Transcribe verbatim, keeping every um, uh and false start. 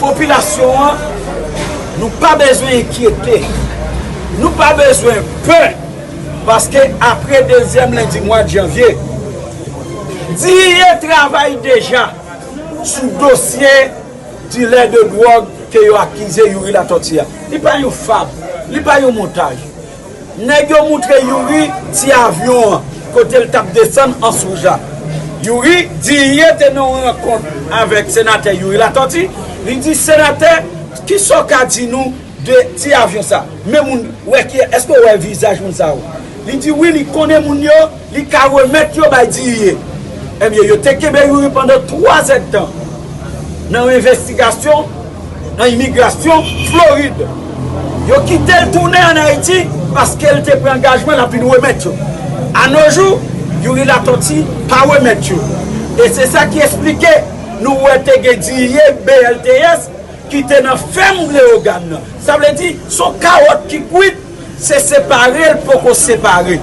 Popilasyon an, nou pa bezwen enkyete, nou pa bezwen pè, paske apre dezyèm lendi mwa janvye, D I E travay deja sou dosye dilè de dwòg ke yo akize Youri Latortue a. Li pa yon fab, li pa yon montaj. Nèg yo moutre Youri ti avyon an kote l t ap desann Anse Rouge la. Youri, D I E te nan yon rankont avèk senatè Youri Latortue. Li di, "Senatè, kisa w ka di nou de ti avyon sa?" Men moun wè ki, èske w wè vizaj moun sa yo? Li di wi, li konnen moun yo, li ka remèt yo bay D I E. Ebyen, yo te kenbe Youri pandan twa zèdtan nan yon envestigasyon nan imigrasyon Florid. Yo kite l tounen ann Ayiti paske l te pran angajman l ap vin remèt yo. Anojou, Youri Latortue pa remèt yo. E se sa ki esplike nou wè te gen D I E, B L T S, ki te nan fèm Leyogàn nan. Sa vle di, s on kawòt ki kwit, se separe l poko separe.